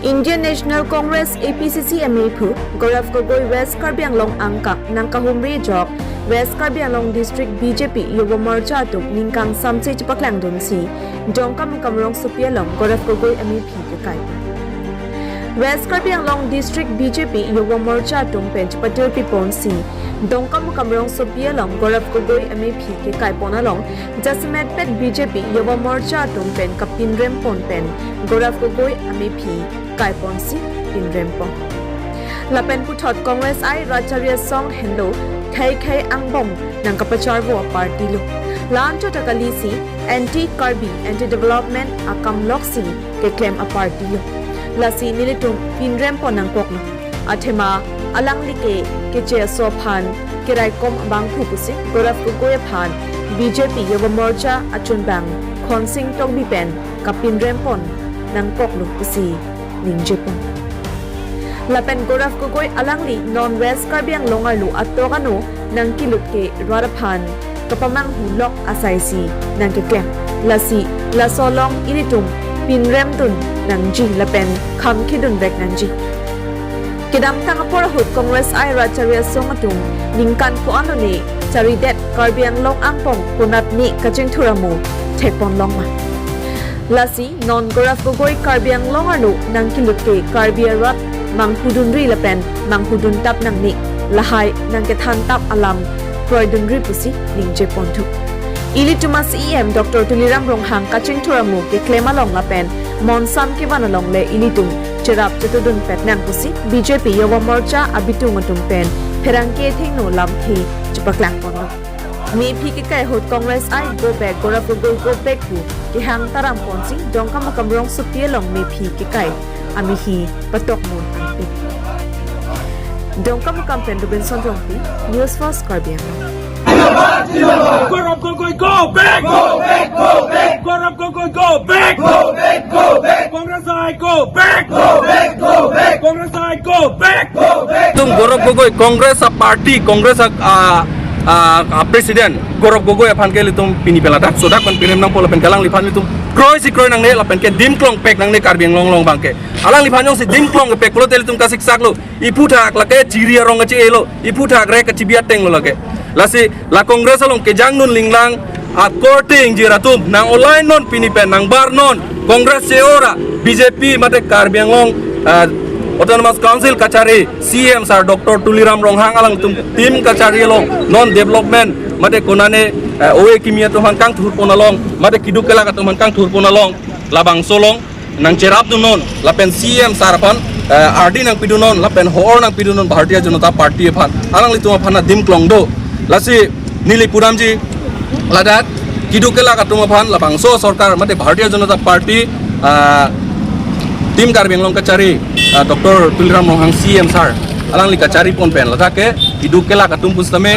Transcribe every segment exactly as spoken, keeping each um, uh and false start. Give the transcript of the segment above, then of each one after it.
Indian National Congress, A P C C, amephu Gaurav Gogoi West Karbi Anglong angkang nangkahumri ajok West Karbi Anglong District B J P Yuva Morcha atum ningkan samse chepaklangdunsi Dongkamukam rongsopi along Gaurav Gogoi amephi kekai. West Karbi Anglong District B J P Yuva Morcha atum pen chepatirpi ponsi Dongkamukam rongsopi along Gaurav Gogoi amephi kekai pon along jasemet pet B J P Yuva Morcha atum pen kapinrem pon pen Gaurav Gogoi amephi kai ponsi pinrem pon. Lapen puthot Congress I Racharya Song henlo khei khei angbong nangkapacharvo aparty lo. La-anchot ta kalisi anti Karbi, anti development akam loksi keklem aparty lo. Lasi nelitum pinrem pon nangkoklo. Athema alangli ke keche aso aphan keraikom abangphu pusi Gaurav Gogoi aphan B J P Yuva Morcha achunbang Khonsing Tokbi pen kapinrem pon nangkoklo pusi ningje pon. Lapen Gaurav Gogoi alangli non West Karbi Anglong arlo atok ano nangkelut ke rat aphan kapamanghu lok asaisi nangkeklem. Lasi laso along ilitum pinremdun nangji lapen khangkhidun vek nangji. Kedamtang apor ahut Congress I Racharya Song atum ningkan ko-an lone charidet Karbi Anglong angpong konatne kachingthur amo thekpon longma. Lasi non Gaurav Gogoi Karbi Anglong arlo nangkelut ke Karbi arat manghudunri lapen manghudun tap nangne, lahai nangkethan tap alam kroidunri pusi ningje ponthu. Ilitum a C E M Doctor Tuliram Ronghang kachingthur amo keklem along lapen monsam kevan along le ilitum cherap chetudun pet nang pusi B J P Yuva Morcha abitung atum pen pherangke thengno lamthe chepaklang ponlo. Mephi kekai ahut Congress I go back, Gaurav Gogoi go back pu kehang taram ponsi Dongkamukam rongsopi along mephi kekai amehi patok mun angpik. Dongkamukam pen Robinson Rongpi, News First Karbi Anglong. Gaurav Gogoi, go back! Go back! Go back! Gaurav Gogoi, go back! Go back! Go back! Congress I go back! Go back! Go back! Congress I go back! Go back! Tum Gaurav Gogoi, Congress a party, Congress a, a, a, a president Gaurav Gogoi aphan ke ilitum pini pen ladak sodak pen pinrem nangpo lapen ke alangliphan ilitum kroisi kroi nangne lapen ke dimklong pek nangne Karbi Anglong along abangke. Alangliphan jongsi dimklong kepek pulote ilitum kasiksak lo. Iphuthak lake chiri arong kachi-e lo, iphuthak rek kachibi ateng lo lake. Lasi la Congress along kejangdun linglang akorte ingjir atum nang-olai non pini pen nangbar non Congress che-ora B J P mate Karbi Anglong, ah, Autonomous Council kachari C E M sir Doctor Tuliram Ronghang alangtum team kachari along non development mate konane, eh, ove kimi atum aphan kangthur pon along mate keduk kelak atum aphan kangthur pon along labangso along nangcherapdun non lapen C E M sir aphan, eh, ardi nangpidun non lapen hor nangpidun non Bharatiya Janata Party aphan, alanglitum aphan adim klong do. Lasi neli pudamji ladak keduk kelak atum aphan labangso sorkar mate Bharatiya Janata Party, ah, team Karbi Anglong kachari, ah, Doctor Tuliram Ronghang C E M sir alangli kachari pon pen ladak ke keduk kelak atum pusitame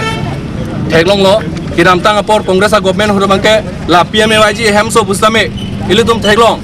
theklonglo. Kedamtang apor Congress a government ahut abangke la P M A Y G hemso pusitame ilitum theklong.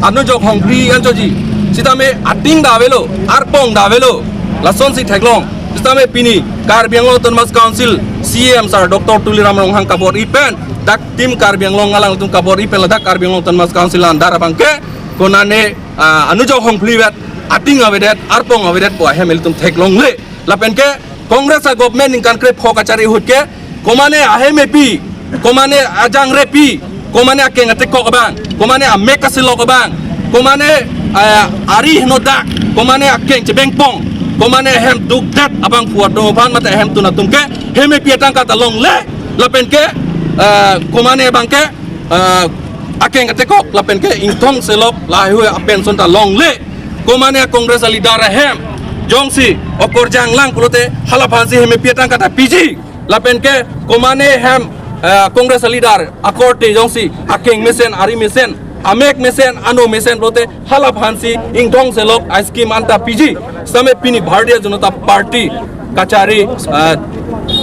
Anujok hongphli anchotji. Sitame ating ta avelo, arpong ta avelo. Lasonsi theklong. Sitame pini Karbi Anglong Autonomous Council C E M sir Doctor Tuliram Ronghang kabor-i pen dak team Karbi Anglong alangtum kabor-i pen ladak Karbi Anglong Autonomous Council andar abangke konane, ah, anujok hongphli vet, ating avedet, arpong avedet pu ahem ilitum theklongle. Lapen ke Congress a government ningkan krepho kachari ahut ke, komane ahem epi, komane ajangrepi, komane akeng atekok abang, komane amek asilok abang, komane, eh, ari henodak, komane akeng chebengpong, komane ahem dukdet abangphu atum aphan mate ahemtun atum ke hem epi atangka ta longle, lapen ke, eh, komane abangke, eh, akeng atekok lapen ke ingthong selok lahaihui apension ta longle. Komane a Congress a leader ahem jongsi okorjang lang pulote halaphansi hem epi atangka ta piji. Lapen ke komane hem, eh, Congress a leader akorte jongsi akeng mesen, ari mesen, amek mesen, ano mesen pulote halaphansi ingthong selok a scheme anta piji. Sitame pini Bharatiya Janata Party kachari, ah,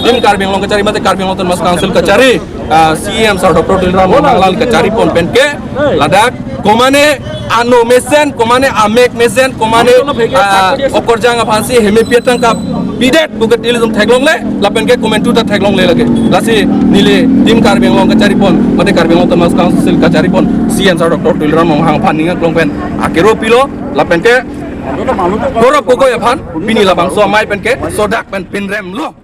team Karbi Anglong kachari mate Karbi Anglong Autonomous Council kachari, ah, C E M sir Doctor Tuliram Ronghang alangli kachari pon pen ke ladak komane ano mesen, komane amek mesen, komane, ah, okorjang aphansi hem epi atangka pidet pu ke ilitum theklongle, lapen ke komantu ta theklongle lake. Lasi neli Team Karbi Anglong kacharipon, mate Karbi Anglong Autonomous Council kacharipon, C M sir Doctor Tuliram Ronghang aphan ning aklong pen akero pilo, lapen ke Gaurav Gogoi aphan pini labangso amei pen ke sodak pen pinremlo.